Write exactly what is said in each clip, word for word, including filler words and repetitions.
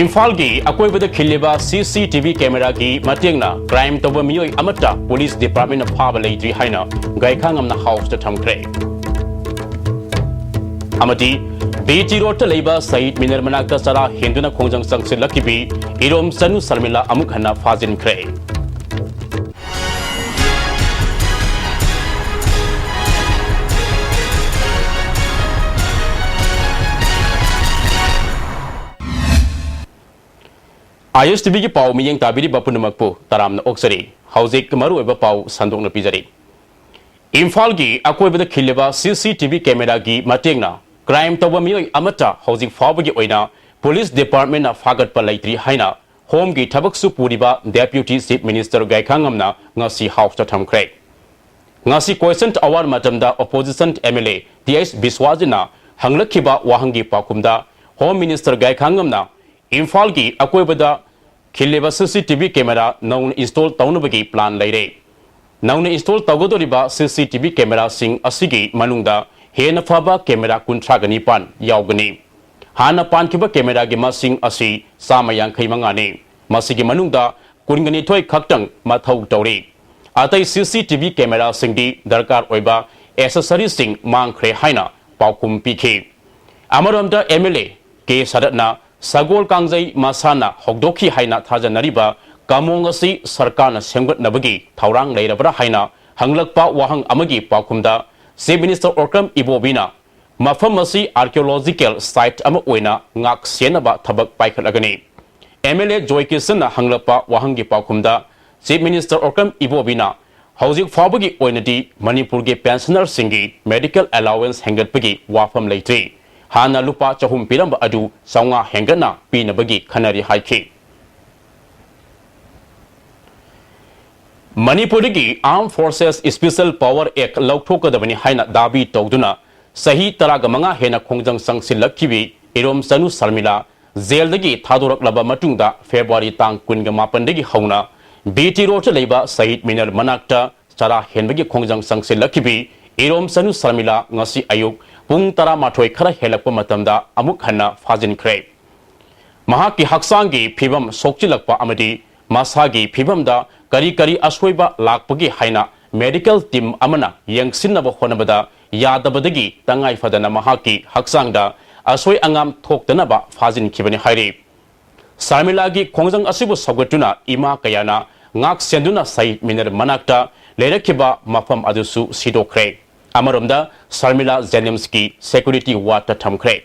ꯏꯝꯐꯥꯜꯒꯤ ꯑꯀꯣꯏꯕꯗ ꯈꯤꯜꯂꯤꯕ ꯁꯤ ꯁꯤ ꯇꯤ ꯚꯤ ꯀꯦꯃꯦꯔꯥꯒꯤ ꯃꯇꯦꯡꯅ ꯀ꯭ꯔꯥꯏꯝ ꯇꯧꯕ ꯃꯤꯑꯣꯏ ꯑꯃꯠꯇ ꯄꯨꯂꯤꯁ ꯗꯤꯄꯥꯔꯠꯃꯦꯟꯅ ꯐꯥꯕ ꯂꯩꯇ꯭ꯔꯤ ꯍꯥꯏꯅ ꯒꯥꯏꯈꯥꯉꯝꯅ ꯍꯥꯎꯁꯇ ꯊꯝꯈ꯭ꯔꯦ꯫ ꯑꯃꯗꯤ ꯕꯤ ꯇꯤ ꯔꯣꯗꯇ ꯂꯩꯕ ꯁꯍꯤꯗ ꯃꯤꯅꯔ ꯃꯅꯥꯛꯇ ꯆꯔꯥ ꯍꯦꯟꯗꯨꯅ ꯈꯣꯡꯖꯪ ꯆꯪꯁꯤꯜꯂꯛꯈꯤꯕꯤ ꯏꯔꯣꯝ ꯆꯅꯨ ꯁꯔꯃꯤꯂꯥ ꯑꯃꯨꯛ ꯍꯟꯅ ꯐꯥꯖꯤꯟꯈ꯭ꯔꯦ꯫ ꯑꯥꯏ ꯑꯦꯁ ꯇꯤ ꯚꯤꯒꯤ ꯄꯥꯎ ꯃꯤꯠꯌꯦꯡ ꯇꯥꯕꯤꯔꯤꯕ ꯄꯨꯝꯅꯃꯛꯄꯨ ꯇꯔꯥꯝꯅ ꯑꯣꯛꯆꯔꯤ꯫ ꯍꯧꯖꯤꯛ ꯃꯔꯨꯑꯣꯏꯕ ꯄꯥꯎ ꯁꯟꯗꯣꯛꯅ ꯄꯤꯖꯔꯤ꯫ ꯏꯝꯐꯥꯜꯒꯤ ꯑꯀꯣꯏꯕꯗ ꯈꯤꯜꯂꯤꯕ ꯁꯤ ꯁꯤ ꯇꯤ ꯚꯤ ꯀꯦꯃꯦꯔꯥꯒꯤ ꯃꯇꯦꯡꯅ ꯀ꯭ꯔꯥꯏꯝ ꯇꯧꯕ ꯃꯤꯑꯣꯏ ꯑꯃꯠꯇ ꯍꯧꯖꯤꯛ ꯐꯥꯎꯕꯒꯤ ꯑꯣꯏꯅ ꯄꯨꯂꯤꯁ ꯗꯤꯄꯥꯔꯠꯃꯦꯟꯅ ꯐꯥꯒꯠꯄ ꯂꯩꯇ꯭ꯔꯤ ꯍꯥꯏꯅ ꯍꯣꯝꯒꯤ ꯊꯕꯛꯁꯨ ꯄꯨꯔꯤꯕ ꯗꯦꯄ꯭ꯌꯨꯇꯤ ꯆꯤꯐ ꯃꯤꯅꯤꯁꯇꯔ ꯒꯥꯏꯈꯥꯉꯝꯅ ꯉꯁꯤ ꯍꯥꯎꯁꯇ ꯊꯝꯈ꯭ꯔꯦ꯫ ꯉꯁꯤ ꯀꯣꯏꯁꯟ ꯑꯋꯥꯔ ꯃꯇꯝꯗ opposition M L A T H ꯕꯤꯁ꯭ꯋꯥꯖꯤꯠꯅ ꯍꯪꯂꯛꯈꯤꯕ ꯋꯥꯍꯪꯒꯤ ꯄꯥꯎꯈꯨꯝꯗ ꯍꯣꯝ ꯃꯤꯅꯤꯁꯇꯔ ꯒꯥꯏꯈꯥꯉꯝꯅ ꯏꯝꯐꯥꯜꯒꯤ ꯑꯀꯣꯏꯕꯗ ꯈꯤꯜꯂꯤꯕ C C T V camera ꯅꯧꯅ ꯏꯟꯁꯇꯣꯜ ꯇꯧꯅꯕꯒꯤ ꯄ꯭ꯂꯥꯟ ꯂꯩꯔꯦ꯫ ꯅꯧꯅ ꯏꯟꯁꯇꯣꯜ ꯇꯧꯒꯗꯧꯔꯤꯕ ꯁꯤ ꯁꯤ ꯇꯤ ꯚꯤ ꯀꯦꯃꯦꯔꯥꯁꯤꯡ ꯑꯁꯤꯒꯤ ꯃꯅꯨꯡꯗ ꯍꯦꯟꯅ ꯐꯕ ꯀꯦꯃꯦꯔꯥ ꯀꯨꯟꯊ꯭ꯔꯥꯒ ꯅꯤꯄꯥꯟ ꯌꯥꯎꯒꯅꯤ꯫ ꯍꯥꯟꯅ ꯄꯥꯟꯈꯤꯕ ꯀꯦꯃꯦꯔꯥꯒꯤ ꯃꯁꯤꯡ ꯑꯁꯤ ꯆꯥꯝꯃ ꯌꯥꯡꯈꯩ ꯃꯉꯥꯅꯤ꯫ ꯃꯁꯤꯒꯤ ꯃꯅꯨꯡꯗ ꯀꯨꯟꯒ ꯅꯤꯊꯣꯏ ꯈꯛꯇꯪ ꯃꯊꯧ ꯇꯧꯔꯤ꯫ ꯑꯇꯩ ꯁꯤ ꯁꯤ ꯇꯤ ꯚꯤ ꯀꯦꯃꯦꯔꯥꯁꯤꯡꯗꯤ ꯗꯔꯀꯥꯔ ꯑꯣꯏꯕ ꯑꯦꯁꯦꯁꯔꯤꯁꯤꯡ ꯃꯥꯡꯈ꯭ꯔꯦ ꯍꯥꯏꯅ ꯄꯥꯎꯈꯨꯝ ꯄꯤꯈꯤ꯫ ꯑꯃꯔꯣꯝꯗ ꯑꯦꯝ ꯑꯦꯜ ꯑꯦ ꯀꯦ ꯁꯔꯠꯅ ꯁꯒꯣꯜ ꯀꯥꯡꯖꯩ ꯃꯁꯥꯟꯅ ꯍꯧꯗꯣꯛꯈꯤ ꯍꯥꯏꯅ ꯊꯥꯖꯅꯔꯤꯕ ꯀꯃꯣꯡ ꯑꯁꯤ ꯁꯔꯀꯥꯔꯅ ꯁꯦꯝꯒꯠꯅꯕꯒꯤ ꯊꯧꯔꯥꯡ ꯂꯩꯔꯕ꯭ꯔꯥ ꯍꯥꯏꯅ ꯍꯪꯂꯛꯄ ꯋꯥꯍꯪ ꯑꯃꯒꯤ ꯄꯥꯎꯈꯨꯝꯗ ꯆꯤꯐ ꯃꯤꯅꯤꯁꯇꯔ ꯑꯣꯀ꯭ꯔꯝ ꯏꯕꯣꯕꯤꯅ ꯃꯐꯝ ꯑꯁꯤ ꯑꯥꯔꯀꯤꯑꯣꯂꯣꯖꯤꯀꯦꯜ ꯁꯥꯏꯠ ꯑꯃ ꯑꯣꯏꯅ ꯉꯥꯛ ꯁꯦꯟꯅꯕ ꯊꯕꯛ ꯄꯥꯏꯈꯠꯂꯒꯅꯤ꯫ ꯑꯦꯝ ꯑꯦꯜ ꯑꯦ ꯖꯣꯏ ꯀꯤꯁꯟꯅ ꯍꯪꯂꯛꯄ ꯋꯥꯍꯪꯒꯤ ꯄꯥꯎꯈꯨꯝꯗ ꯆꯤꯐ ꯃꯤꯅꯤꯁꯇꯔ ꯑꯣꯀ꯭ꯔꯝ ꯏꯕꯣꯕꯤꯅ ꯍꯧꯖꯤꯛ ꯐꯥꯎꯕꯒꯤ ꯑꯣꯏꯅꯗꯤ ꯃꯅꯤꯄꯨꯔꯒꯤ ꯄꯦꯟꯁꯅꯔꯁꯤꯡꯒꯤ ꯃꯦꯗꯤꯀꯦꯜ ꯑꯦꯂꯥꯎꯋꯦꯟꯁ ꯍꯦꯟꯒꯠꯄꯒꯤ ꯋꯥꯐꯝ ꯂꯩꯇ꯭ꯔꯤ꯫ ꯍꯥꯟꯅ ꯂꯨꯄꯥ ꯆꯍꯨꯝ ꯄꯤꯔꯝꯕ ꯑꯗꯨ ꯆꯥꯝꯃꯉꯥ ꯍꯦꯟꯒꯠꯅ ꯄꯤꯅꯕꯒꯤ ꯈꯟꯅꯔꯤ ꯍꯥꯏꯈꯤ꯫ ꯃꯅꯤꯄꯨꯔꯗꯒꯤ ꯑꯥꯔꯝ ꯐꯣꯔꯁꯦꯁ ꯏꯁꯄꯤꯁꯦꯜ ꯄꯥꯋꯔ ꯑꯦꯛ ꯂꯧꯊꯣꯛꯀꯗꯕꯅꯤ ꯍꯥꯏꯅ ꯗꯥꯕꯤ ꯇꯧꯗꯨꯅ ꯆꯍꯤ ꯇꯔꯥꯒ ꯃꯉꯥ ꯍꯦꯟꯅ ꯈꯣꯡꯖꯪ ꯆꯪꯁꯤꯜꯂꯛꯈꯤꯕꯤ ꯏꯔꯣꯝ ꯆꯅꯨ ꯁꯔꯃꯤꯂꯥ ꯖꯦꯜꯗꯒꯤ ꯊꯥꯗꯣꯔꯛꯂꯕ ꯃꯇꯨꯡꯗ ꯐꯦꯕ꯭ꯔꯨꯋꯥꯔꯤ ꯇꯥꯡ ꯀꯨꯟꯒ ꯃꯥꯄꯟꯗꯒꯤ ꯍꯧꯅ ꯕꯤ ꯇꯤ ꯔꯣꯗꯇ ꯂꯩꯕ ꯁꯍꯤꯗ ꯃꯤꯅꯔ ꯃꯅꯥꯛꯇ ꯆꯔꯥ ꯍꯦꯟꯕꯒꯤ ꯈꯣꯡꯖꯪ ꯆꯪꯁꯤꯜꯂꯛꯈꯤꯕꯤ ꯏꯔꯣꯝ ꯆꯅꯨ ꯁꯔꯃꯤꯂꯥ ꯉꯁꯤ ꯑꯌꯨꯛ ꯄꯨꯡ ꯇꯔꯥꯃꯥꯊꯣꯏ ꯈꯔ ꯍꯦꯜꯂꯛꯄ ꯃꯇꯝꯗ ꯑꯃꯨꯛ ꯍꯟꯅ ꯐꯥꯖꯤꯟꯈ꯭ꯔꯦ꯫ ꯃꯍꯥꯛꯀꯤ ꯍꯛꯆꯥꯡꯒꯤ ꯐꯤꯕꯝ ꯁꯣꯛꯆꯤꯜꯂꯛꯄ ꯑꯃꯗꯤ ꯃꯁꯥꯒꯤ ꯐꯤꯕꯝꯗ ꯀꯔꯤ ꯀꯔꯤ ꯑꯁꯣꯏꯕ ꯂꯥꯛꯄꯒꯦ ꯍꯥꯏꯅ medical team ꯑꯃꯅ ꯌꯦꯡꯁꯤꯟꯅꯕ ꯍꯣꯠꯅꯕꯗ ꯌꯥꯗꯕꯗꯒꯤ ꯇꯉꯥꯏ ꯐꯗꯅ ꯃꯍꯥꯛꯀꯤ ꯍꯛꯆꯥꯡꯗ ꯑꯁꯣꯏ ꯑꯉꯥꯝ ꯊꯣꯛꯇꯅꯕ ꯐꯥꯖꯤꯟꯈꯤꯕꯅꯤ ꯍꯥꯏꯔꯤ꯫ ꯁꯔꯃꯤꯂꯥꯒꯤ ꯈꯣꯡꯖꯪ ꯑꯁꯤꯕꯨ ꯁꯧꯒꯠꯇꯨꯅ ꯏꯃꯥ ꯀꯌꯥꯅ ꯉꯥꯛ ꯁꯦꯟꯗꯨꯅ ꯁꯍꯤꯗ ꯃꯤꯅꯔ ꯃꯅꯥꯛꯇ ꯂꯩꯔꯛꯈꯤꯕ ꯃꯐꯝ ꯑꯗꯨꯁꯨ ꯁꯤꯗꯣꯛꯈ꯭ꯔꯦ꯫ ꯑꯃꯔꯣꯝꯗ ꯁꯔꯃꯤꯂꯥ ꯖꯦꯅꯤꯝꯁꯀꯤ security wardꯇ ꯊꯝꯈ꯭ꯔꯦ꯫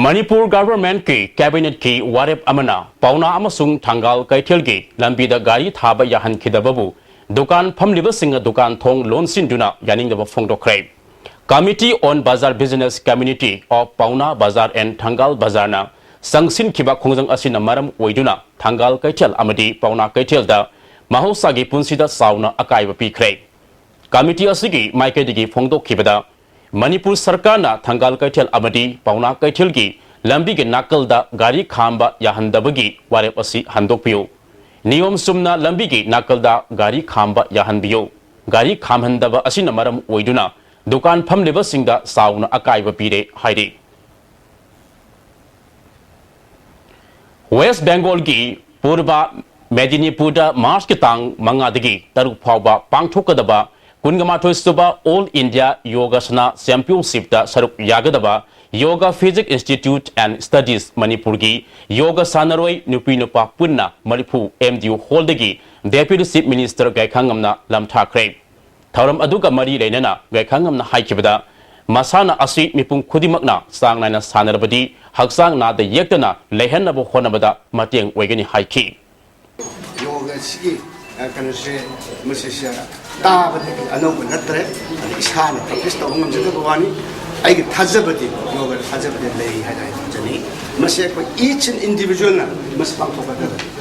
ꯃꯅꯤꯄꯨꯔ governmentꯀꯤ cabinetꯀꯤ ꯋꯥꯔꯦꯞ ꯑꯃꯅ ꯄꯥꯎꯅꯥ ꯑꯃꯁꯨꯡ ꯊꯪꯒꯥꯜ ꯀꯩꯊꯦꯜꯒꯤ ꯂꯝꯕꯤꯗ ꯒꯥꯔꯤ ꯊꯥꯕ ꯌꯥꯍꯟꯈꯤꯗꯕꯕꯨ ꯗꯨꯀꯥꯟ ꯐꯝꯂꯤꯕꯁꯤꯡꯅ ꯗꯨꯀꯥꯟ ꯊꯣꯡ ꯂꯣꯟꯁꯤꯟꯗꯨꯅ ꯌꯥꯅꯤꯡꯗꯕ ꯐꯣꯡꯗꯣꯛꯈ꯭ꯔꯦ꯫ Committee on Bazar Business Community of Paona Bazar and Thangal Bazarꯅ ꯆꯪꯁꯤꯟꯈꯤꯕ ꯈꯣꯡꯖꯪ ꯑꯁꯤꯅ ꯃꯔꯝ ꯑꯣꯏꯗꯨꯅ ꯊꯪꯒꯥꯜ ꯀꯩꯊꯦꯜ ꯑꯃꯗꯤ ꯄꯥꯎꯅꯥ ꯀꯩꯊꯦꯜꯗ ꯃꯍꯧꯁꯥꯒꯤ ꯄꯨꯟꯁꯤꯗ ꯆꯥꯎꯅ ꯑꯀꯥꯏꯕ ꯄꯤꯈ꯭ꯔꯦ꯫ Committee ꯑꯁꯤꯒꯤ ꯃꯥꯏꯀꯩꯗꯒꯤ ꯐꯣꯡꯗꯣꯛꯈꯤꯕꯗ, ꯃꯅꯤꯄꯨꯔ ꯁꯔꯀꯥꯔꯅ ꯊꯪꯒꯥꯜ ꯀꯩꯊꯦꯜ ꯑꯃꯗꯤ ꯄꯥꯎꯅꯥ ꯀꯩꯊꯦꯜꯒꯤ ꯂꯝꯕꯤꯒꯤ ꯅꯥꯀꯜꯗ ꯒꯥꯔꯤ ꯈꯥꯝꯕ ꯌꯥꯍꯟꯗꯕꯒꯤ ꯋꯥꯔꯦꯞ ꯑꯁꯤ ꯍꯟꯗꯣꯛꯄꯤꯌꯨ꯫ ꯅꯤꯌꯣꯝ ꯆꯨꯝꯅ ꯂꯝꯕꯤꯒꯤ ꯅꯥꯀꯜꯗ ꯒꯥꯔꯤ ꯈꯥꯝꯕ ꯌꯥꯍꯟꯕꯤꯌꯨ꯫ ꯒꯥꯔꯤ ꯈꯥꯝꯍꯟꯗꯕ ꯑꯁꯤꯅ ꯃꯔꯝ ꯑꯣꯏꯗꯨꯅ ꯗꯨꯀꯥꯟ ꯐꯝꯂꯤꯕꯁꯤꯡꯗ ꯆꯥꯎꯅ ꯑꯀꯥꯏꯕ ꯄꯤꯔꯦ ꯍꯥꯏꯔꯤ꯫ ꯋꯦꯁ ꯕꯦꯡꯒꯣꯜꯒꯤ ꯄꯨꯔꯕ ꯃꯦꯗꯤꯅꯤꯄꯨꯔꯗ ꯃꯥꯔꯆꯀꯤ ꯇꯥꯡ ꯃꯉꯥꯗꯒꯤ ꯇꯔꯨꯛ ꯐꯥꯎꯕ ꯄꯥꯡꯊꯣꯛꯀꯗꯕ ꯀꯨꯟꯒ ꯃꯥꯊꯣꯏ ꯁꯨꯕ All India Yogasana Championshipꯇ ꯁꯔꯨꯛ ꯌꯥꯒꯗꯕ Yoga Physics Institute and Studies ꯃꯅꯤꯄꯨꯔꯒꯤ ꯌꯣꯒ ꯁꯥꯟꯅꯔꯣꯏ ꯅꯨꯄꯤ ꯅꯨꯄꯥ ꯄꯨꯟꯅ ꯃꯔꯤꯐꯨ M D U hallꯗꯒꯤ Deputy Chief Minister ꯒꯥꯏꯈꯥꯉꯝꯅ ꯂꯝꯊꯥꯈ꯭ꯔꯦ꯫ ꯊꯧꯔꯝ ꯑꯗꯨꯒ ꯃꯔꯤ ꯂꯩꯅꯅ ꯒꯥꯏꯈꯥꯉꯝꯅ ꯍꯥꯏꯈꯤꯕꯗ, ꯃꯁꯥꯟꯅ ꯑꯁꯤ ꯃꯤꯄꯨꯝ ꯈꯨꯗꯤꯡꯃꯛꯅ ꯆꯥꯡ ꯅꯥꯏꯅ ꯁꯥꯟꯅꯔꯕꯗꯤ ꯍꯛꯆꯥꯡ ꯅꯥꯗ ꯌꯦꯛꯇꯅ ꯂꯩꯍꯟꯅꯕ ꯍꯣꯠꯅꯕꯗ ꯃꯇꯦꯡ ꯑꯣꯏꯒꯅꯤ ꯍꯥꯏꯈꯤ꯫ ꯌꯣꯒ ꯑꯁꯤꯒꯤ, ꯑ, ꯀꯩꯅꯣꯁꯦ, ꯃꯁꯤꯁꯦ ꯇꯥꯕꯗꯒꯤ ꯑꯅꯧꯕ ꯅꯠꯇ꯭ꯔꯦ꯫ ꯑꯗ ꯏꯁꯥꯅ practice ꯇꯧꯕ ꯉꯝꯖꯗꯕ ꯋꯥꯅꯤ꯫ ꯑꯩꯒꯤ ꯊꯥꯖꯕꯗꯤ, ꯌꯣꯒꯗ ꯊꯥꯖꯕꯗꯤ ꯂꯩ ꯍꯥꯏꯅ ꯑꯩ ꯊꯝꯖꯅꯤꯡꯏ꯫ ꯃꯁꯤ ꯑꯩꯈꯣꯏ each and individualꯅ ꯃꯁꯤ ꯄꯥꯡꯊꯣꯛꯀꯗꯕꯅꯤ꯫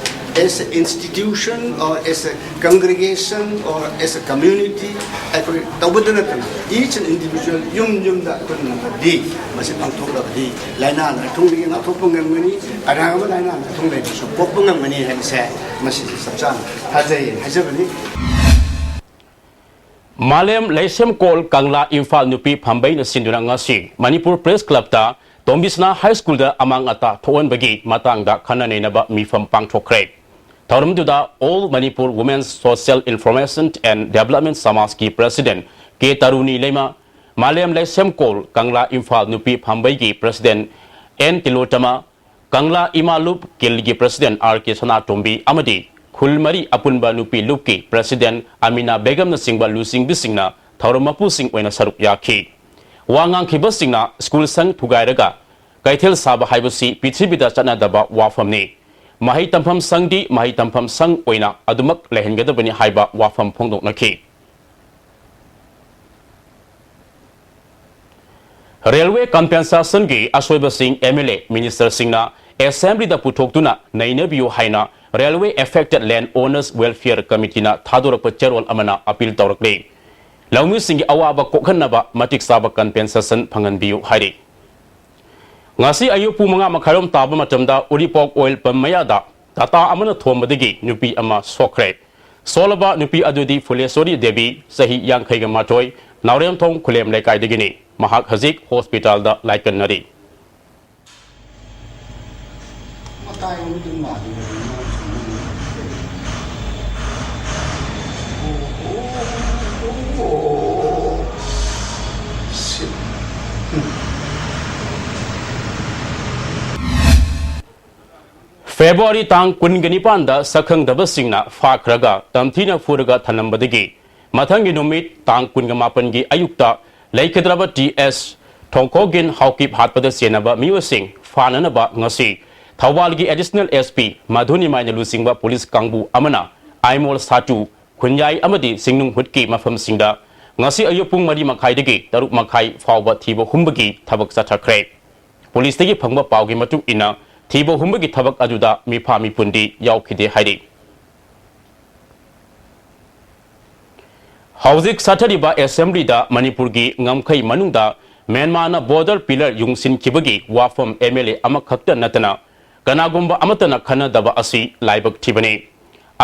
As a institution or as a congregation or as a community, ꯑꯩꯈꯣꯏ ꯇꯧꯕꯗ ꯅꯠꯇꯅ each and individual, ꯌꯨꯝ ꯌꯨꯝꯗ ꯑꯩꯈꯣꯏꯅ ꯅꯝꯕꯔꯗꯤ ꯃꯁꯤ ꯄꯥꯡꯊꯣꯛꯂꯕꯗꯤ ꯂꯥꯏꯅꯥ ꯂꯥꯏꯊꯨꯡꯗꯒꯤ ꯉꯥꯛꯊꯣꯛꯄ ꯉꯝꯒꯅꯤ, ꯑꯔꯥꯡꯕ ꯂꯥꯏꯅꯥ ꯂꯥꯏꯊꯨꯡ ꯂꯩꯕꯁꯨ ꯀꯣꯛꯄ ꯉꯝꯒꯅꯤ ꯍꯥꯏꯕꯁꯦ ꯃꯁꯤꯁꯨ ꯆꯞ ꯆꯥꯅ ꯊꯥꯖꯩ ꯍꯥꯏꯖꯕꯅꯤ꯫ ꯃꯥꯂꯦꯝ ꯂꯩꯁꯦꯝꯀꯣꯜ ꯀꯪꯂꯥ ꯏꯝꯐꯥꯜ ꯅꯨꯄꯤ ꯐꯝꯕꯩꯅ ꯁꯤꯟꯗꯨꯅ ꯉꯁꯤ ꯃꯅꯤꯄꯨꯔ ꯄ꯭ꯔꯦꯁ ꯀ꯭ꯂꯕꯇ ꯇꯣꯝꯕꯤꯁꯅꯥ ꯍꯥꯏ ꯁ꯭ꯀꯨꯜꯗ ꯑꯃꯥꯡ ꯑꯇꯥ ꯊꯣꯛꯍꯟꯕꯒꯤ ꯃꯇꯥꯡꯗ ꯈꯟꯅ ꯅꯩꯅꯕ ꯃꯤꯐꯝ ꯄꯥꯡꯊꯣꯛꯈ꯭ꯔꯦ꯫ ꯊꯧꯔꯝꯗꯨꯗ All Manipur Women's Social Information and Development ꯁꯃꯥꯖꯀꯤ ꯄ꯭ꯔꯦꯁꯤꯗꯦꯟꯠ ꯀꯦ ꯇꯔꯨꯅꯤ ꯂꯩꯃ, ꯃꯥꯂꯦꯝ ꯂꯩꯁꯦꯝꯀꯣꯜ ꯀꯪꯂꯥ ꯏꯝꯐꯥꯜ ꯅꯨꯄꯤ ꯐꯝꯕꯩꯒꯤ ꯄ꯭ꯔꯦꯁꯤꯗꯦꯟꯠ ꯑꯦꯟ ꯇꯤꯂꯣꯇꯃ, ꯀꯪꯂꯥ ꯏꯃꯥ ꯂꯨꯞ ꯀꯤꯜꯒꯤ ꯄ꯭ꯔꯦꯁꯤꯗꯦꯟꯠ ꯑꯥꯔ ꯀꯦ ꯁꯅꯥꯇꯣꯝꯕꯤ ꯑꯃꯗꯤ ꯈꯨꯜ ꯃꯔꯤ ꯑꯄꯨꯟꯕ ꯅꯨꯄꯤ ꯂꯨꯞꯀꯤ ꯄ꯭ꯔꯦꯁꯤꯗꯦꯟꯠ ꯑꯃꯤꯅꯥ ꯕꯦꯒꯝꯅꯆꯤꯡꯕ ꯂꯨꯆꯤꯡꯕꯤꯁꯤꯡꯅ ꯊꯧꯔꯝ ꯃꯄꯨꯁꯤꯡ ꯑꯣꯏꯅ ꯁꯔꯨꯛ ꯌꯥꯈꯤ꯫ ꯋꯥ ꯉꯥꯡꯈꯤꯕꯁꯤꯡꯅ ꯁ꯭ꯀꯨꯜ ꯁꯪ ꯊꯨꯒꯥꯏꯔꯒ ꯀꯩꯊꯦꯜ ꯁꯥꯕ ꯍꯥꯏꯕꯁꯤ ꯄ꯭ꯔꯤꯊꯤꯕꯤꯗ ꯆꯠꯅꯗꯕ ꯋꯥꯐꯝꯅꯤ꯫ ꯃꯍꯩ ꯇꯝꯐꯝ ꯁꯪꯗꯤ ꯃꯍꯩ ꯇꯝꯐꯝ ꯁꯪ ꯑꯣꯏꯅ ꯑꯗꯨꯃꯛ ꯂꯩꯍꯟꯒꯗꯕꯅꯤ ꯍꯥꯏꯕ ꯋꯥꯐꯝ ꯐꯣꯡꯗꯣꯛꯅꯈꯤ꯫ ꯔꯦꯜꯋꯦ ꯀꯝꯄꯦꯟꯁꯦꯁꯟꯒꯤ ꯑꯁꯣꯏꯕꯁꯤꯡ ꯑꯦꯝ ꯑꯦꯜ ꯑꯦ, ꯃꯤꯅꯤꯁꯇꯔꯁꯤꯡꯅ ꯑꯦꯁꯦꯝꯕ꯭ꯂꯤꯗ ꯄꯨꯊꯣꯛꯇꯨꯅ ꯅꯩꯅꯕꯤꯌꯨ ꯍꯥꯏꯅ Railway Affected Land Owners Welfare Committeeꯅ ꯊꯥꯗꯣꯔꯛꯄ ꯆꯦꯔꯣꯜ ꯑꯃꯅ ꯑꯄꯤꯜ ꯇꯧꯔꯛꯂꯤ꯫ ꯂꯧꯃꯤꯁꯤꯡꯒꯤ ꯑꯋꯥꯕ ꯀꯣꯛꯍꯟꯅꯕ ꯃꯇꯤꯛ ꯆꯥꯕ ꯀꯝꯄꯦꯟꯁꯦꯁꯟ ꯐꯪꯍꯟꯕꯤꯌꯨ ꯍꯥꯏꯔꯤ꯫ ꯉꯁꯤ ꯑꯌꯨꯛ ꯄꯨꯡ ꯃꯉꯥ ꯃꯈꯥꯏꯔꯣꯝ ꯇꯥꯕ ꯃꯇꯝꯗ ꯎꯔꯤꯄꯣꯛ ꯑꯣꯏꯜ ꯄꯝ ꯃꯌꯥꯗ ꯇꯥꯇꯥ ꯑꯃꯅ ꯊꯣꯝꯕꯗꯒꯤ ꯅꯨꯄꯤ ꯑꯃ ꯁꯣꯛꯈ꯭ꯔꯦ꯫ ꯁꯣꯜꯂꯕ ꯅꯨꯄꯤ ꯑꯗꯨꯗꯤ ꯐꯨꯂꯦꯁꯣꯔꯤ ꯗꯦꯕꯤ, ꯆꯍꯤ ꯌꯥꯡꯈꯩꯒ ꯃꯥꯊꯣꯏ, ꯅꯥꯎꯔꯦꯝꯊꯣꯡ ꯈꯨꯂꯦꯝ ꯂꯩꯀꯥꯏꯗꯒꯤꯅꯤ꯫ ꯃꯍꯥꯛ ꯍꯧꯖꯤꯛ ꯍꯣꯁꯄꯤꯇꯥꯜꯗ ꯂꯥꯏꯀꯠꯅꯔꯤ꯫ ꯐꯦꯕ꯭ꯔꯨꯋꯥꯔꯤ ꯇꯥꯡ ꯀꯨꯟꯒ ꯅꯤꯄꯥꯟꯗ ꯁꯛꯈꯪꯗꯕꯁꯤꯡꯅ ꯐꯥꯈ꯭ꯔꯒ ꯇꯝꯊꯤꯅ ꯐꯨꯔꯒ ꯊꯅꯝꯕꯗꯒꯤ ꯃꯊꯪꯒꯤ ꯅꯨꯃꯤꯠ ꯇꯥꯡ ꯀꯨꯟꯒ ꯃꯥꯄꯟꯒꯤ ꯑꯌꯨꯛꯇ ꯂꯩꯈꯤꯗ꯭ꯔꯕ ꯇꯤ ꯑꯦꯁ ꯊꯣꯡꯈꯣꯒꯤꯟ ꯍꯥꯎꯀꯤꯞ ꯍꯥꯠꯄꯗ ꯆꯦꯟꯅꯕ ꯃꯤꯑꯣꯏꯁꯤꯡ ꯐꯥꯅꯅꯕ ꯉꯁꯤ ꯊꯧꯕꯥꯜꯒꯤ ꯑꯦꯗꯤꯁꯅꯦꯜ ꯑꯦꯁ ꯄꯤ ꯃꯙꯨꯅꯤꯃꯥꯏꯅ ꯂꯨꯆꯤꯡꯕ ꯄꯨꯂꯤꯁ ꯀꯥꯡꯕꯨ ꯑꯃꯅ ꯑꯥꯏꯃꯣꯜ ꯁꯥꯇꯨ, ꯈꯨꯟꯌꯥꯏ ꯑꯃꯗꯤ ꯆꯤꯡꯅꯨꯡꯍꯨꯠꯀꯤ ꯃꯐꯝꯁꯤꯡꯗ ꯉꯁꯤ ꯑꯌꯨꯛ ꯄꯨꯡ ꯃꯔꯤ ꯃꯈꯥꯏꯗꯒꯤ ꯇꯔꯨꯛ ꯃꯈꯥꯏ ꯐꯥꯎꯕ ꯊꯤꯕ ꯍꯨꯝꯕꯒꯤ ꯊꯕꯛ ꯆꯠꯊꯈ꯭ꯔꯦ꯫ ꯄꯨꯂꯤꯁꯇꯒꯤ ꯐꯪꯕ ꯄꯥꯎꯒꯤ ꯃꯇꯨꯡ ꯏꯟꯅ, ꯊꯤꯕ ꯍꯨꯝꯕꯒꯤ ꯊꯕꯛ ꯑꯗꯨꯗ ꯃꯤꯐꯥ ꯃꯤꯄꯨꯟꯗꯤ ꯌꯥꯎꯈꯤꯗꯦ ꯍꯥꯏꯔꯤ꯫ ꯍꯧꯖꯤꯛ ꯆꯠꯊꯔꯤꯕ ꯑꯦꯁꯦꯝꯕ꯭ꯂꯤꯗ ꯃꯅꯤꯄꯨꯔꯒꯤ ꯉꯝꯈꯩ ꯃꯅꯨꯡꯗ ꯃ꯭ꯌꯥꯟꯃꯥꯔꯅ ꯕꯣꯔꯗꯔ ꯄꯤꯂꯔ ꯌꯨꯡꯁꯤꯟꯈꯤꯕꯒꯤ ꯋꯥꯐꯝ ꯑꯦꯝ ꯑꯦꯜ ꯑꯦ ꯑꯃꯈꯛꯇ ꯅꯠꯇꯅ ꯀꯅꯥꯒꯨꯝꯕ ꯑꯃꯠꯇꯅ ꯈꯟꯅꯗꯕ ꯑꯁꯤ ꯂꯥꯏꯕꯛ ꯊꯤꯕꯅꯤ꯫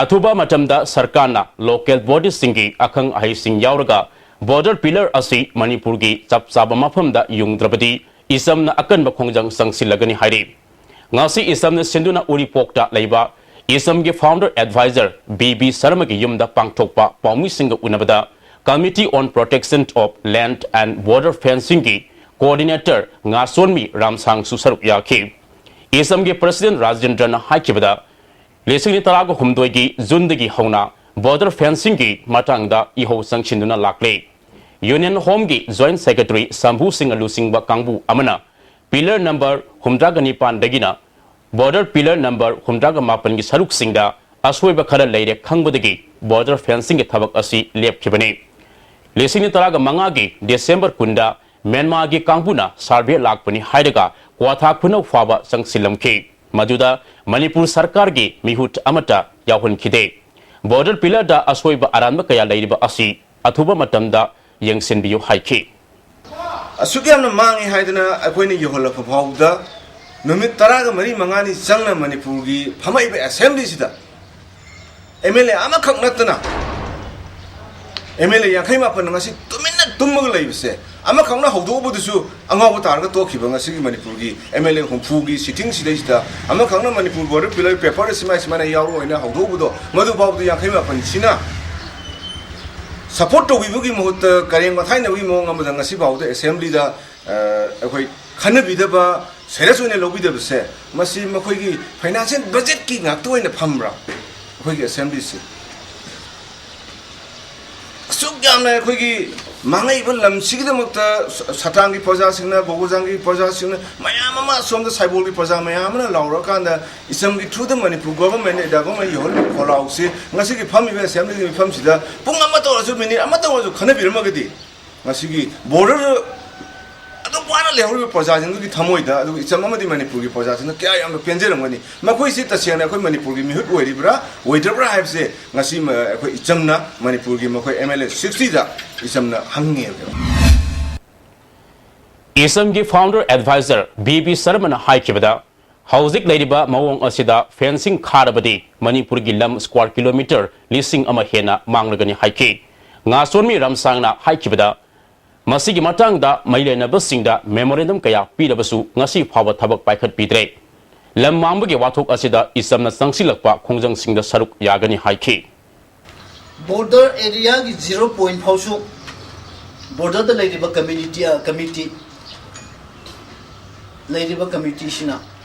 ꯑꯊꯨꯕ ꯃꯇꯝꯗ ꯁꯔꯀꯥꯔꯅ ꯂꯣꯀꯦꯜ ꯕꯣꯗꯤꯁꯤꯡꯒꯤ ꯑꯈꯪ ꯑꯍꯩꯁꯤꯡ ꯌꯥꯎꯔꯒ ꯕꯣꯔꯗꯔ ꯄꯤꯂꯔ ꯑꯁꯤ ꯃꯅꯤꯄꯨꯔꯒꯤ ꯆꯞ ꯆꯥꯕ ꯃꯐꯝꯗ ꯌꯨꯡꯗ꯭ꯔꯕꯗꯤ ꯏꯆꯝꯅ ꯑꯀꯟꯕ ꯈꯣꯡꯖꯪ ꯆꯪꯁꯤꯜꯂꯒꯅꯤ ꯍꯥꯏꯔꯤ꯫ ꯉꯁꯤ ꯏꯆꯝꯅ ꯁꯤꯟꯗꯨꯅ ꯎꯔꯤꯄꯣꯛꯇ ꯂꯩꯕ ꯏꯆꯝꯒꯤ ꯐꯥꯎꯟꯗꯔ ꯑꯦꯗꯚꯥꯏꯖꯔ ꯕꯤ ꯕꯤ ꯁꯔꯃꯒꯤ ꯌꯨꯝꯗ ꯄꯥꯡꯊꯣꯛꯄ ꯄꯥꯎꯃꯤꯁꯤꯡꯒ ꯎꯅꯕꯗ Committee on Protection of Land and Border Fencingꯒꯤ ꯀꯣꯑꯣꯔꯗꯤꯅꯦꯇꯔ ꯉꯥꯁꯣꯟꯃꯤ ꯔꯥꯝꯁꯥꯡꯁꯨ ꯁꯔꯨꯛ ꯌꯥꯈꯤ꯫ ꯏꯆꯝꯒꯤ ꯄ꯭ꯔꯁꯤꯗꯦꯟ ꯔꯥꯖꯦꯟꯗ꯭ꯔꯅ ꯍꯥꯏꯈꯤꯕꯗ, ꯂꯤꯁꯤꯡ ꯑꯅꯤ ꯇꯔꯥꯒ ꯍꯨꯝꯗꯣꯏꯒꯤ ꯖꯨꯟꯗꯒꯤ ꯍꯧꯅ ꯕꯣꯔꯗꯔ ꯐꯦꯟꯁꯤꯡꯒꯤ ꯃꯇꯥꯡꯗ ꯏꯍꯧ ꯆꯪꯁꯤꯟꯗꯨꯅ ꯂꯥꯛꯂꯦ꯫ ꯌꯨꯅꯤꯌꯟ ꯍꯣꯝꯒꯤ ꯖꯣꯏꯟꯠ ꯁꯦꯀ꯭ꯔꯦꯇꯔꯤ ꯁꯝꯚꯨ ꯁꯤꯡꯍ ꯂꯨꯆꯤꯡꯕ ꯀꯥꯡꯕꯨ ꯑꯃꯅ ꯄꯤꯂꯔ ꯅꯝꯕꯔ ꯍꯨꯝꯗ꯭ꯔꯥꯒ ꯅꯤꯄꯥꯟꯗꯒꯤꯅ ꯕꯣꯔꯗꯔ ꯄꯤꯂꯔ ꯅꯝꯕꯔ ꯍꯨꯝꯗ꯭ꯔꯥꯒ ꯃꯥꯄꯟꯒꯤ ꯁꯔꯨꯛꯁꯤꯡꯗ ꯑꯁꯣꯏꯕ ꯈꯔ ꯂꯩꯔꯦ ꯈꯪꯕꯗꯒꯤ ꯕꯣꯔꯗꯔ ꯐꯦꯟꯁꯤꯡꯒꯤ ꯊꯕꯛ ꯑꯁꯤ ꯂꯦꯞꯈꯤꯕꯅꯤ꯫ ꯂꯤꯁꯤꯡ ꯑꯅꯤ ꯇꯔꯥꯒ ꯃꯉꯥꯒꯤ ꯗꯤꯁꯦꯝꯕꯔ ꯀꯨꯟꯗ ꯃ꯭ꯌꯥꯟꯃꯥꯔꯒꯤ ꯀꯥꯡꯕꯨꯅ ꯁꯥꯔꯚꯦ ꯂꯥꯛꯄꯅꯤ ꯍꯥꯏꯔꯒ ꯀ꯭ꯋꯥꯊꯥ ꯈꯨꯅꯧ ꯐꯥꯎꯕ ꯆꯪꯁꯤꯜꯂꯝꯈꯤ꯫ ꯃꯗꯨꯗ ꯃꯅꯤꯄꯨꯔ ꯁꯔꯀꯥꯔꯒꯤ ꯃꯤꯍꯨꯠ ꯑꯃꯠꯇ ꯌꯥꯎꯍꯟꯈꯤꯗꯦ꯫ ꯕꯣꯔꯗꯔ ꯄꯤꯂꯔꯗ ꯑꯁꯣꯏꯕ ꯑꯔꯥꯟꯕ ꯀꯌꯥ ꯂꯩꯔꯤꯕ ꯑꯁꯤ ꯑꯊꯨꯕ ꯃꯇꯝꯗ ꯌꯦꯡꯁꯤꯟꯕꯤꯌꯨ ꯍꯥꯏꯈꯤ꯫ ꯑꯁꯨꯛ ꯌꯥꯝꯅ ꯃꯥꯡꯉꯤ ꯍꯥꯏꯗꯅ ꯑꯩꯈꯣꯏꯅ ꯌꯧꯍꯜꯂꯛꯄ ꯐꯥꯎꯕꯗ ꯅꯨꯃꯤꯠ ꯇꯔꯥꯒ ꯃꯔꯤ ꯃꯉꯥꯅꯤ ꯆꯪꯅ ꯃꯅꯤꯄꯨꯔꯒꯤ ꯐꯝꯃꯛꯏꯕ ꯑꯦꯁꯦꯝꯕ꯭ꯂꯤꯁꯤꯗ ꯑꯦꯝ ꯑꯦꯜ ꯑꯦ ꯑꯃꯈꯛ ꯅꯠꯇꯅ ꯑꯦꯝ ꯑꯦꯜ ꯑꯦ ꯌꯥꯡꯈꯩ ꯃꯥꯄꯟꯅ ꯉꯁꯤ ꯇꯨꯃꯤꯟꯅ ꯇꯨꯝꯃꯒ ꯂꯩꯕꯁꯦ, ꯑꯃꯈꯛꯅ ꯍꯧꯗꯣꯛꯎꯕꯗꯨꯁꯨ ꯑꯉꯥꯎꯕ ꯇꯥꯔꯒ ꯇꯣꯛꯈꯤꯕ ꯉꯁꯤꯒꯤ ꯃꯅꯤꯄꯨꯔꯒꯤ ꯑꯦꯝ ꯑꯦꯜ ꯑꯦ ꯍꯨꯝꯐꯨꯒꯤ ꯁꯤꯇꯤꯡꯁꯤꯗꯩꯁꯤꯗ ꯑꯃꯈꯛꯅ ꯃꯅꯤꯄꯨꯔ ꯕꯣꯔꯗꯔ ꯄꯤꯂꯔ ꯄꯦꯄꯔꯗ ꯁꯨꯃꯥꯏ ꯁꯨꯃꯥꯏꯅ ꯌꯥꯎꯔꯣꯏꯅ ꯍꯧꯗꯣꯛꯎꯕꯗꯣ, ꯃꯗꯨ ꯐꯥꯎꯕꯗ ꯌꯥꯡꯈꯩ ꯃꯥꯄꯟꯁꯤꯅ ꯁꯄꯣꯔꯠ ꯇꯧꯕꯤꯕꯒꯤ ꯃꯍꯨꯠꯇ ꯀꯔꯦꯝ ꯀꯊꯥꯏꯅꯕꯒꯤ ꯃꯑꯣꯡ ꯑꯃꯗ ꯉꯁꯤ ꯐꯥꯎꯕꯗ ꯑꯦꯁꯦꯝꯕ꯭ꯂꯤꯗ, ꯑ, ꯑꯩꯈꯣꯏ ꯈꯟꯅꯕꯤꯗꯕ, ꯁꯦꯔꯤꯌꯁ ꯑꯣꯏꯅ ꯂꯧꯕꯤꯗꯕꯁꯦ, ꯃꯁꯤ ꯃꯈꯣꯏꯒꯤ ꯐꯥꯏꯅꯥꯟꯁꯤꯌꯦꯜ ꯕꯖꯦꯠꯀꯤ ꯉꯥꯛꯇ ꯑꯣꯏꯅ ꯐꯝꯕ꯭ꯔꯥ? ꯑꯩꯈꯣꯏꯒꯤ ꯑꯦꯁꯦꯝꯕ꯭ꯂꯤꯁꯤ ꯑꯁꯨꯛ ꯌꯥꯝꯅ ꯑꯩꯈꯣꯏꯒꯤ ꯃꯥꯡꯉꯛꯏꯕ ꯂꯝꯁꯤꯒꯤꯗꯃꯛꯇ ꯁ- ꯁꯇꯥꯡꯒꯤ ꯄ꯭ꯔꯖꯥꯁꯤꯡꯅ, ꯕꯣꯒꯣꯖꯥꯡꯒꯤ ꯄ꯭ꯔꯖꯥꯁꯤꯡꯅ, ꯃꯌꯥꯝ ꯑꯃ ꯑꯁꯣꯝꯗ ꯁꯥꯏꯕꯣꯜꯒꯤ ꯄ꯭ꯔꯖꯥ ꯃꯌꯥꯝ ꯑꯃꯅ ꯂꯥꯎꯔꯀꯥꯟꯗ ꯏꯆꯝꯒꯤ ꯊ꯭ꯔꯨꯗ ꯃꯅꯤꯄꯨꯔ ꯒꯣꯚꯔꯟꯃꯦꯟꯠ, ꯏꯟꯗꯤꯌꯥ ꯒꯣꯚꯔꯟꯃꯦꯟꯠ ꯌꯧꯍꯜꯂꯤꯕ ꯈꯣꯜꯂꯥꯎꯁꯤ ꯉꯁꯤꯒꯤ ꯐꯝꯃꯤꯕ ꯑꯦꯁꯦꯝꯕ꯭ꯂꯤꯒꯤ ꯃꯤꯐꯝꯁꯤꯗ ꯄꯨꯡ ꯑꯃꯇ ꯑꯣꯏꯔꯁꯨ, ꯃꯤꯅꯤꯠ ꯑꯃꯇ ꯑꯣꯏꯔꯁꯨ ꯈꯟꯅꯕꯤꯔꯝꯃꯒꯗꯤ ꯉꯁꯤꯒꯤ ꯕꯣꯔꯗꯔ ꯑꯗꯨꯝ ꯋꯥꯅ ꯂꯩꯍꯧꯔꯤꯕ ꯄ꯭ꯔꯖꯥꯁꯤꯡꯗꯨꯒꯤ ꯊꯃꯣꯏꯗ, ꯑꯗꯨꯒ ꯏꯆꯝ ꯑꯃꯗꯤ ꯃꯅꯤꯄꯨꯔꯒꯤ ꯄ꯭ꯔꯖꯥꯁꯤꯡꯅ ꯀꯌꯥ ꯌꯥꯝꯅ ꯄꯦꯟꯖꯔꯝꯒꯅꯤ꯫ ꯃꯈꯣꯏꯁꯤ ꯇꯁꯦꯡꯅ ꯑꯩꯈꯣꯏ ꯃꯅꯤꯄꯨꯔꯒꯤ ꯃꯤꯍꯨꯠ ꯑꯣꯏꯔꯤꯕ꯭ꯔꯥ, ꯑꯣꯏꯗ꯭ꯔꯕ꯭ꯔꯥ ꯍꯥꯏꯕꯁꯦ ꯉꯁꯤ ꯃ-, ꯑꯩꯈꯣꯏ ꯏꯆꯝꯅ ꯃꯅꯤꯄꯨꯔꯒꯤ ꯃꯈꯣꯏ ꯑꯦꯝ ꯑꯦꯜ ꯑꯦ ꯁꯤꯛꯁꯇꯤꯗ ꯏꯆꯝꯅ ꯍꯪꯉꯦꯕ꯫ ꯏꯁꯝꯒꯤ founder advisor ꯕꯤ ꯕꯤ ꯁꯔꯃꯅ ꯍꯥꯏꯈꯤꯕꯗ, ꯍꯧꯖꯤꯛ ꯂꯩꯔꯤꯕ ꯃꯑꯣꯡ ꯑꯁꯤꯗ fencing ꯈꯥꯔꯕꯗꯤ ꯃꯅꯤꯄꯨꯔꯒꯤ ꯂꯝ square kilometre ꯂꯤꯁꯤꯡ ꯑꯃ ꯍꯦꯟꯅ ꯃꯥꯡꯂꯒꯅꯤ ꯍꯥꯏꯈꯤ꯫ ꯉꯥꯁꯣꯟꯃꯤ ꯔꯝꯁꯥꯡꯅ ꯍꯥꯏꯈꯤꯕꯗ, ꯃꯁꯤꯒꯤ ꯃꯇꯥꯡꯗ ꯃꯔꯤ ꯂꯩꯅꯕꯁꯤꯡꯗ memorandum ꯀꯌꯥ ꯄꯤꯔꯕꯁꯨ ꯉꯁꯤ ꯐꯥꯎꯕ ꯊꯕꯛ ꯄꯥꯏꯈꯠꯄꯤꯗ꯭ꯔꯦ꯫ ꯂꯝ ꯃꯥꯡꯕꯒꯤ ꯋꯥꯊꯣꯛ ꯑꯁꯤꯗ ꯏꯆꯝꯅ ꯆꯪꯁꯤꯜꯂꯛꯄ ꯈꯣꯡꯖꯪꯁꯤꯡꯗ ꯁꯔꯨꯛ ꯌꯥꯒꯅꯤ ꯍꯥꯏꯈꯤ꯫ Border areaꯒꯤ zero point ꯐꯥꯎꯁꯨ borderꯗ ꯂꯩꯔꯤꯕ community committee ꯂꯩꯔꯤꯕ committeeꯁꯤꯅ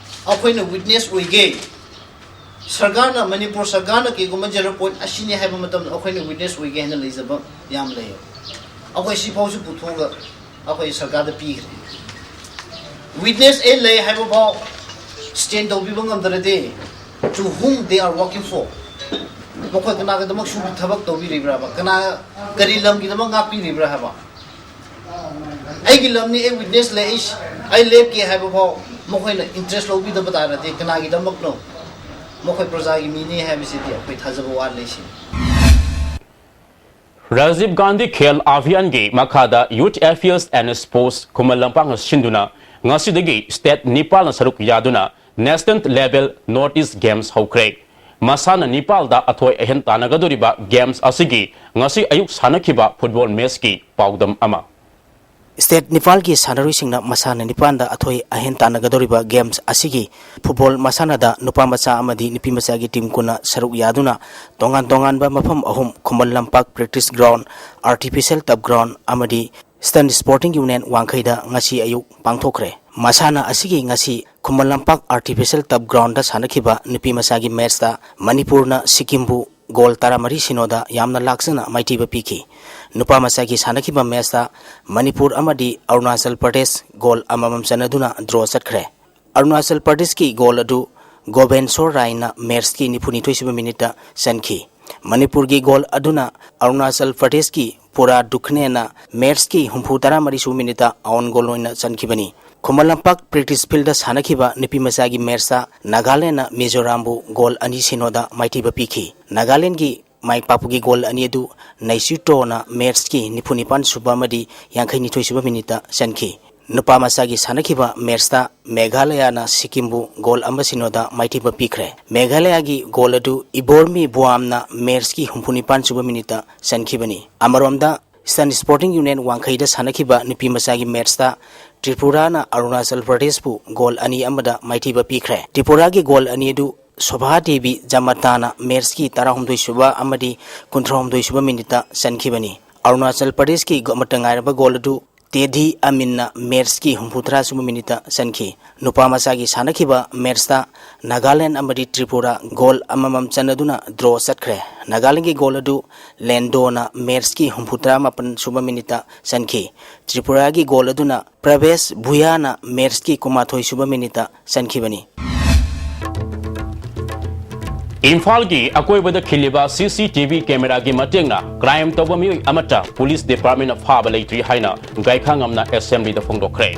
ꯑꯩꯈꯣꯏꯅ witness ꯑꯣꯏꯒꯦ꯫ ꯁꯔꯀꯥꯔꯅ, ꯃꯅꯤꯄꯨꯔ ꯁꯔꯀꯥꯔꯅ ꯀꯩꯒꯨꯝꯕ zero point ꯑꯁꯤꯅꯤ ꯍꯥꯏꯕ ꯃꯇꯝꯗ ꯑꯩꯈꯣꯏꯅ witness ꯑꯣꯏꯒꯦ ꯍꯥꯏꯅ ꯂꯩꯖꯕ ꯌꯥꯝ ꯂꯩꯌꯦ꯫ ꯑꯩꯈꯣꯏ ꯁꯤꯐꯥꯎꯁꯨ ꯄꯨꯊꯣꯛꯑꯒ ꯑꯩꯈꯣꯏ ꯁꯔꯀꯥꯔꯗ ꯄꯤꯈ꯭ꯔꯦ꯫ Witness ꯑꯩ ꯂꯩ ꯍꯥꯏꯕ ꯐꯥꯎ stand ꯇꯧꯕꯤꯕ ꯉꯝꯗ꯭ꯔꯗꯤ, to whom they are working for? ꯃꯈꯣꯏ ꯀꯅꯥꯒꯤꯗꯃꯛ ꯁꯨꯕ ꯊꯕꯛ ꯇꯧꯕꯤꯔꯤꯕ꯭ꯔꯥꯕ? ꯀꯅꯥ, ꯀꯔꯤ ꯂꯝꯒꯤꯗꯃꯛ ꯉꯥꯛꯄꯤꯔꯤꯕ꯭ꯔꯥ ꯍꯥꯏꯕ? ꯑꯩꯒꯤ ꯂꯝꯅꯤ, ꯑꯩ witness ꯂꯩ, ꯑꯩ, ꯑꯩ ꯂꯦꯞꯀꯦ ꯍꯥꯏꯕ ꯐꯥꯎ ꯃꯈꯣꯏꯅ interest ꯂꯧꯕꯤꯗꯕ ꯇꯥꯔꯗꯤ ꯀꯅꯥꯒꯤꯗꯃꯛꯅꯣ? ꯃꯈꯣꯏ ꯄ꯭ꯔꯖꯥꯒꯤ ꯃꯤꯅꯤ ꯍꯥꯏꯕꯁꯤꯗꯤ ꯑꯩꯈꯣꯏ ꯊꯥꯖꯕ ꯋꯥꯠꯂꯦ꯫ ꯁꯤ ꯔꯥꯖꯤꯕ ꯒꯥꯟꯙꯤ ꯈꯦꯜ ꯑꯚꯤꯌꯥꯟꯒꯤ ꯃꯈꯥꯗ Youth Affairs and Sports ꯈꯨꯃꯟ ꯂꯝꯄꯥꯛꯅ ꯁꯤꯟꯗꯨꯅ ꯉꯁꯤꯗꯒꯤ state ꯅꯤꯄꯥꯜꯅ ꯁꯔꯨꯛ ꯌꯥꯗꯨꯅ National Level North East Games ꯍꯧꯈ꯭ꯔꯦ꯫ ꯃꯁꯥꯟꯅ ꯅꯤꯄꯥꯜꯗ ꯑꯊꯣꯏ ꯑꯍꯦꯟ ꯇꯥꯟꯅꯒꯗꯧꯔꯤꯕ games ꯑꯁꯤꯒꯤ ꯉꯁꯤ ꯑꯌꯨꯛ ꯁꯥꯟꯅꯈꯤꯕ football matchꯀꯤ ꯄꯥꯎꯗꯝ ꯑꯃ꯫ State ꯅꯤꯄꯥꯜꯒꯤ ꯁꯥꯟꯅꯔꯣꯏꯁꯤꯡꯅ ꯃꯁꯥꯟꯅ ꯅꯤꯄꯥꯜꯗ ꯑꯊꯣꯏ ꯑꯍꯦꯟ ꯇꯥꯟꯅꯒꯗꯧꯔꯤꯕ games ꯑꯁꯤꯒꯤ football ꯃꯁꯥꯟꯅꯗ ꯅꯨꯄꯥ ꯃꯆꯥ ꯑꯃꯗꯤ ꯅꯨꯄꯤ ꯃꯆꯥꯒꯤ team ꯀꯨꯟꯅ ꯁꯔꯨꯛ ꯌꯥꯗꯨꯅ ꯇꯣꯉꯥꯟ ꯇꯣꯉꯥꯟꯕ ꯃꯐꯝ ꯑꯍꯨꯝ, Khuman Lampak practice ground, artificial turf ground ꯑꯃꯗꯤ Student Sporting Union ꯋꯥꯡꯈꯩꯗ ꯉꯁꯤ ꯑꯌꯨꯛ ꯄꯥꯡꯊꯣꯛꯈ꯭ꯔꯦ꯫ ꯃꯁꯥꯟꯅ ꯑꯁꯤꯒꯤ ꯉꯁꯤ ꯈꯨꯃꯟ ꯂꯝꯄꯥꯛ artificial turf groundꯗ ꯁꯥꯟꯅꯈꯤꯕ ꯅꯨꯄꯤ ꯃꯆꯥꯒꯤ matchꯇ ꯃꯅꯤꯄꯨꯔꯅ ꯁꯤꯛꯀꯤꯝꯕꯨ ꯒꯣꯜ ꯇꯔꯥꯃꯔꯤ ꯁꯤꯅꯣꯗ ꯌꯥꯝꯅ ꯂꯥꯛꯆꯅ ꯃꯥꯏꯊꯤꯕ ꯄꯤꯈꯤ꯫ ꯅꯨꯄꯥ ꯃꯆꯥꯒꯤ ꯁꯥꯟꯅꯈꯤꯕ ꯃꯦꯠꯁꯇ ꯃꯅꯤꯄꯨꯔ ꯑꯃꯗꯤ ꯑꯔꯨꯅꯥꯆꯜ ꯄ꯭ꯔꯗꯦꯁ ꯒꯣꯜ ꯑꯃꯃꯝ ꯆꯟꯅꯗꯨꯅ ꯗ꯭ꯔꯣ ꯆꯠꯈ꯭ꯔꯦ꯫ ꯑꯔꯨꯅꯥꯆꯜ ꯄ꯭ꯔꯗꯦꯁꯀꯤ ꯒꯣꯜ ꯑꯗꯨ ꯒꯣꯕꯦꯟꯁꯣꯔ ꯔꯥꯏꯅ ꯃꯦꯠꯁꯀꯤ ꯅꯤꯐꯨꯅꯤꯊꯣꯏꯁꯨꯕ ꯃꯤꯅꯤꯠꯇ ꯆꯟꯈꯤ꯫ ꯃꯅꯤꯄꯨꯔꯒꯤ ꯒꯣꯜ ꯑꯗꯨꯅ ꯑꯔꯨꯅꯥꯆꯜ ꯄ꯭ꯔꯗꯦꯁꯀꯤ ꯄꯨꯔꯥ ꯗꯨꯈꯅꯦꯅ ꯃꯦꯠꯁꯀꯤ ꯍꯨꯝꯐꯨ ꯇꯔꯥꯃꯔꯤꯁꯨꯕ ꯃꯤꯅꯤꯠꯇ ꯑꯣꯟ ꯒꯣꯜ ꯑꯣꯏꯅ ꯆꯟꯈꯤꯕꯅꯤ꯫ ꯈꯨꯃꯟ ꯂꯝꯄꯥꯛ ꯄ꯭ꯔꯦꯛꯇꯤꯁ ꯐꯤꯜꯗ ꯁꯥꯟꯅꯈꯤꯕ ꯅꯨꯄꯤ ꯃꯆꯥꯒꯤ ꯃꯦꯠꯁꯇ ꯅꯥꯒꯥꯂꯦꯟꯅ ꯃꯤꯖꯣꯔꯥꯝꯕꯨ ꯒꯣꯜ ꯑꯅꯤ ꯁꯤꯅꯣꯗ ꯃꯥꯏꯊꯤꯕ ꯄꯤꯈꯤ꯫ ꯅꯥꯒꯥꯂꯦꯟꯒꯤ ꯃꯥꯏ ꯄꯥꯛꯄꯒꯤ ꯒꯣꯜ ꯑꯅꯤ ꯑꯗꯨ ꯅꯩꯁꯤꯇꯣꯅ ꯃꯦꯠꯁꯀꯤ ꯅꯤꯐꯨꯅꯤꯄꯥꯟ ꯁꯨꯕ ꯑꯃꯗꯤ ꯌꯥꯡꯈꯩꯅꯤꯊꯣꯏ ꯁꯨꯕ ꯃꯤꯅꯤꯠꯇ ꯆꯟꯈꯤ꯫ ꯅꯨꯄꯥ ꯃꯆꯥꯒꯤ ꯁꯥꯟꯅꯈꯤꯕ ꯃꯦꯠꯁꯇ ꯃꯦꯘꯥꯂꯌꯥꯅ ꯁꯤꯛꯀꯤꯝꯕꯨ ꯒꯣꯜ ꯑꯃ ꯁꯤꯅꯣꯗ ꯃꯥꯏꯊꯤꯕ ꯄꯤꯈ꯭ꯔꯦ꯫ ꯃꯦꯘꯥꯂꯌꯥꯒꯤ ꯒꯣꯜ ꯑꯗꯨ ꯏꯕꯣꯔꯃꯤ ꯕꯨꯋꯥꯝꯅ ꯃꯦꯠꯁꯀꯤ ꯍꯨꯝꯐꯨꯅꯤꯄꯥꯟ ꯁꯨꯕ ꯃꯤꯅꯤꯠꯇ ꯆꯟꯈꯤꯕꯅꯤ꯫ ꯑꯃꯔꯣꯝꯗ, ꯏꯁꯇꯔꯟ ꯁ꯭ꯄꯣꯔꯇꯤꯡ ꯌꯨꯅꯤꯌꯟ ꯋꯥꯡꯈꯩꯗ ꯁꯥꯟꯅꯈꯤꯕ ꯅꯨꯄꯤ ꯃꯆꯥꯒꯤ ꯃꯦꯠꯁꯇ ꯇ꯭ꯔꯤꯄꯨꯔꯥꯅ ꯑꯔꯨꯅꯥꯆꯜ ꯄ꯭ꯔꯗꯦꯁꯄꯨ ꯒꯣꯜ ꯑꯅꯤ ꯑꯃꯗ ꯃꯥꯏꯊꯤꯕ ꯄꯤꯈ꯭ꯔꯦ꯫ ꯇ꯭ꯔꯤꯄꯨꯔꯥꯒꯤ ꯒꯣꯜ ꯑꯅꯤ ꯑꯗꯨ ꯁꯣꯚꯥ ꯗꯦꯕꯤ ꯖꯃꯇꯥꯅ ꯃꯦꯠꯁꯀꯤ ꯇꯔꯥꯍꯨꯝꯗꯣꯏ ꯁꯨꯕ ꯑꯃꯗꯤ ꯀꯨꯟꯊ꯭ꯔꯥꯍꯨꯝꯗꯣꯏ ꯁꯨꯕ ꯃꯤꯅꯤꯠꯇ ꯆꯟꯈꯤꯕꯅꯤ꯫ ꯑꯔꯨꯅꯥꯆꯜ ꯄ꯭ꯔꯗꯦꯁꯀꯤ ꯒ-, ꯑꯃꯠꯇ ꯉꯥꯏꯔꯕ ꯒꯣꯜ ꯑꯗꯨ ꯇꯦꯗꯤ ꯑꯃꯤꯟꯅ ꯃꯦꯠꯁꯀꯤ ꯍꯨꯝꯐꯨꯇꯔꯥ ꯁꯨꯕ ꯃꯤꯅꯤꯠꯇ ꯆꯟꯈꯤ꯫ ꯅꯨꯄꯥ ꯃꯆꯥꯒꯤ ꯁꯥꯟꯅꯈꯤꯕ ꯃꯦꯠꯁꯇ ꯅꯥꯒꯥꯂꯦꯟ ꯑꯃꯗꯤ ꯇ꯭ꯔꯤꯄꯨꯔꯥ ꯒꯣꯜ ꯑꯃꯃꯝ ꯆꯟꯅꯗꯨꯅ ꯗ꯭ꯔꯣ ꯆꯠꯈ꯭ꯔꯦ꯫ ꯅꯥꯒꯥꯂꯦꯟꯒꯤ ꯒꯣꯜ ꯑꯗꯨ ꯂꯦꯟꯗꯣꯅ ꯃꯦꯠꯁꯀꯤ ꯍꯨꯝꯐꯨꯇꯔꯥ ꯃꯥꯄꯟ ꯁꯨꯕ ꯃꯤꯅꯤꯠꯇ ꯆꯟꯈꯤ꯫ ꯇ꯭ꯔꯤꯄꯨꯔꯥꯒꯤ ꯒꯣꯜ ꯑꯗꯨꯅ ꯄ꯭ꯔꯚꯦꯁ ꯚꯨꯌꯥꯅ ꯃꯦꯠꯁꯀꯤ ꯀꯨꯟꯃꯥꯊꯣꯏ ꯁꯨꯕ ꯃꯤꯅꯤꯠꯇ ꯆꯟꯈꯤꯕꯅꯤ꯫ ꯏꯝꯐꯥꯜꯒꯤ ꯑꯀꯣꯏꯕꯗ ꯈꯤꯜꯂꯤꯕ ꯁꯤ ꯁꯤ ꯇꯤ ꯚꯤ ꯀꯦꯃꯦꯔꯥꯒꯤ ꯃꯇꯦꯡꯅ ꯀ꯭ꯔꯥꯏꯝ ꯇꯧꯕ ꯃꯤꯑꯣꯏ ꯑꯃꯠꯇ ꯄꯨꯂꯤꯁ ꯗꯤꯄꯥꯔꯠꯃꯦꯟꯅ ꯐꯥꯕ ꯂꯩꯇ꯭ꯔꯤ ꯍꯥꯏꯅ ꯒꯥꯏꯈꯥꯉꯝꯅ ꯑꯦꯁꯦꯝꯕ꯭ꯂꯤꯗ ꯐꯣꯡꯗꯣꯛꯈ꯭ꯔꯦ꯫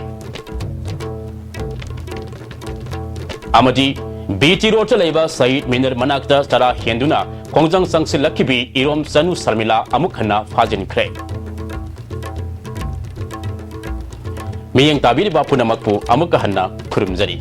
ꯑꯃꯗꯤ ꯕꯤ ꯇꯤ ꯔꯣꯗꯇ ꯂꯩꯕ ꯁꯍꯤꯗ ꯃꯤꯅꯔ ꯃꯅꯥꯛꯇ ꯆꯔꯥ ꯍꯦꯟꯗꯨꯅ ꯈꯣꯡꯖꯪ ꯆꯪꯁꯤꯜꯂꯛꯈꯤꯕꯤ ꯏꯔꯣꯝ ꯆꯅꯨ ꯁꯔꯃꯤꯂꯥ ꯑꯃꯨꯛ ꯍꯟꯅ ꯐꯥꯖꯤꯟꯈ꯭ꯔꯦ꯫ ꯃꯤꯠꯌꯦꯡ ꯇꯥꯕꯤꯔꯤꯕ ꯄꯨꯝꯅꯃꯛꯄꯨ ꯑꯃꯨꯛꯀ ꯍꯟꯅ ꯈꯨꯔꯨꯝꯖꯔꯤ꯫